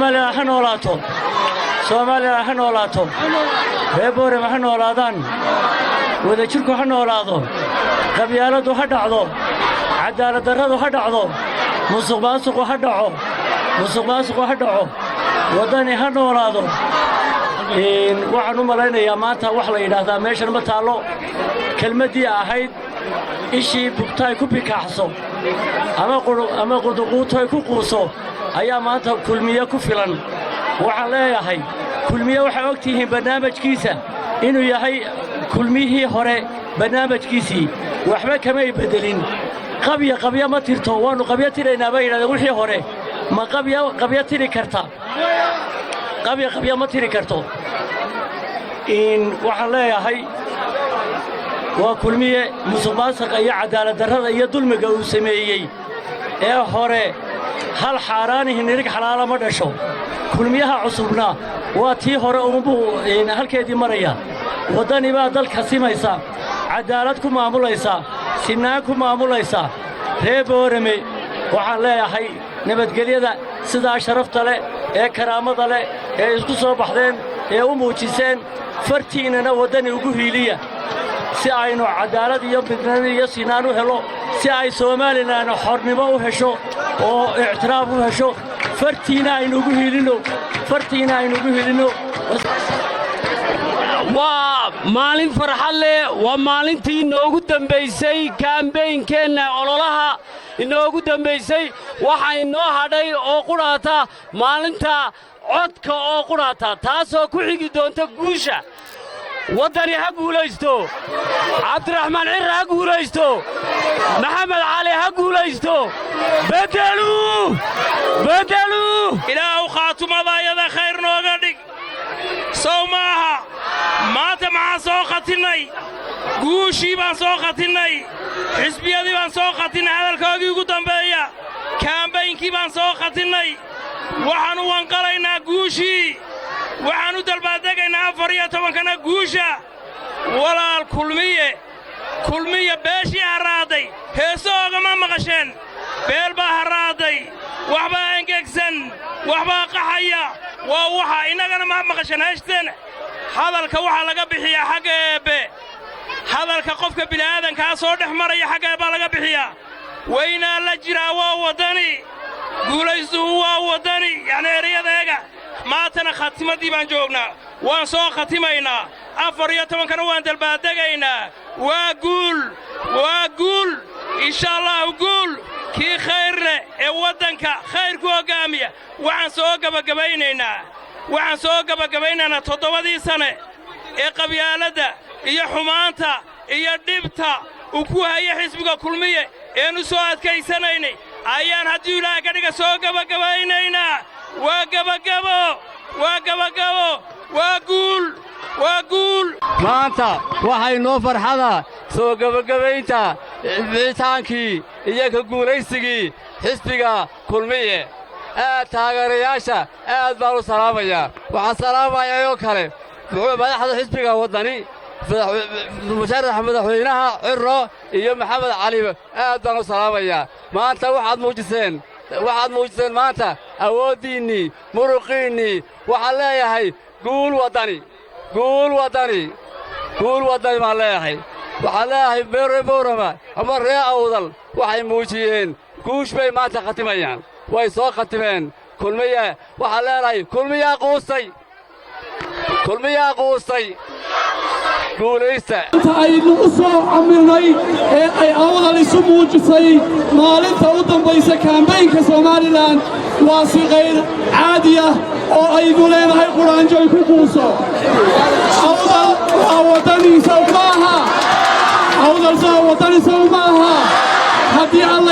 Somaliland ha noolaato! Somaliland ha noolaato! Reer Boorama ha noolaadaan! Wadajirku ha noolaado! Qabyaaladdu ha dhacdo! Cadaaladdarradu ha dhacdo! Musuqmaasuqu ha dhaco! Musuqmaasuqu ha dhaco! Waddani ha noolaado! Waxaan u malaynayaa maanta wax la yidhaahdaa meeshan ma taallo. Kelmaddii ahayd "ishii bugtaay ku bikaaxso ama quduquutoy ku quuso" ayaa maanta Kulmiye ku filan. Waxaan leeyahay, Kulmiye waxay og tihiin barnaamijkiisa inuu yahay Kulmihii hore barnaamijkiisii, waxba kamay beddelin. Qabya qabya ma tirto. "Waannu qabyo tiraynaa," bay yidhahdeen wixii hore. Ma qabya qabyo tiri karta? Qabya qabya ma tiri karto. Waxaan leeyahay, waa Kulmiye. Musuqmaasuqa iyo cadaaladdarrada iyo dulmiga uu sameeyey ee hore, hal xaaraanihi nirig xalaala ma dhasho. Kulmiyaha cusubna waa tii hore uunbuu halkeedii maraya. Waddani baa dalka simaysa, caddaalad ku maamulaysa, sinaan ku maamulaysa. Reer Boorame waxaan leeyahay, nabadgelyada sidaa sharafta leh ee karaamada leh ee isku soo baxdeen ee u muujiseen, fartiinnana Waddani ugu hiiliya si aynu caddaalad iyo midnimo iyo sinaan u helo, si ay Somaliland xornimo u hesho oo ictiraaf u hesho. Fartiina aynu ugu hiilinno, fartiina aynu ugu hiilinno. Waa maalin farxad leh. Waa maalintii inoogu dambaysay campaign-keenna, ololaha inoogu dambaysay. Waxaa inoo hadhay oo qudhaata maalinta codka oo qudhaata, taasoo ku xigi doonta guusha. Waddani ha guulaysto! Cabdiraxmaan Cirro ha guulaysto! Maxamed Cali ha guulaysto! Beddeluu, beddeluu! Ilaahu khaatumada ayada khayr nooga dhig. Sow maaha? Maanta maxaan soo khatinnay? Guushii baan soo khatinnay, xisbiyadii baan soo khatinnay, hadalkoogii ugu dambeeya, campaign-kii baan soo khatinnay. Waxaannu wanqalaynaa guushii, waxaan u dalbaaddegaynaa 14-kana guusha. Walaal, Kulmiye, Kulmiye beeshii harraadday heeso oogama maqasheen. Beel baa harraadday, waxbaa engegsan, waxbaa qaxaya. Waa waxa innagana ma maqasheen heeshteen. Hadalka waxaa laga bixiyaa xagga Eebbe. Hadalka qofka bini'aadankaa soo dhex maraya xagga Eebbaa laga bixiyaa. Weynaa la jiraa waa Waddani, guulaystuhu waa Waddani. Yacni ereyadaeega maantana khatimaddii baan joognaa, waan soo khatimaynaa. 14-kana waan dalbaaddegaynaa. Waa guul, waa guul, insha Allahu guul. Kii khayr leh ee waddanka khayr ku hoggaamiya. Waxaan soo gebagabaynaynaa, waxaan soo gebagabaynaynaa 7-dii sane ee qabyaaladda iyo xumaanta iyo dhibta uu ku haya xisbiga Kulmiye eenu soo adkaysanaynay ayaan, haddii Ilaahay ka dhiga, soo gebagabaynaynaa. Waa gebagabo, waa gebagabo, waa guul, waa guul. Maanta waxay noo farxada soo gebagabaynta bixitaankii iyo ka guulaysigii xisbiga Kulmiye. Aad taageerayaasha aad baan u salaamayaa. Waxaan salaamayaa oo kale madaxda xisbiga Waddani, musharaxa madaxweynaha Cirro iyo Maxamed Cali, aad baan u salaamayaa. Maanta waxaad muujiseen, waxaad muujiseen maanta awooddiinnii, muruqiinnii. Waxaan leeyahay guul Waddani, guul Waddani, guul Waddani baan leeyahay. Waxaan leeyahay reer Boorama ama ree Awdal waxay muujiyeen guush bay maanta khatimayaan, way soo khatimeen Kulmiye. Waxaan leenahay, Kulmiyaa quustay, Kulmiyaa quustay, guulaysta. Inta aynu u soo camirnay ee ay Awdal isu muujisay maalinta u dambaysa campaign-ka Somaliland waa si qayr caadi ah oo aynu leenahay quraanjoy ku quuso. Awdal waa Waddani, sow maaha? Awdal sow Waddani, sow maaha? Haddii Alla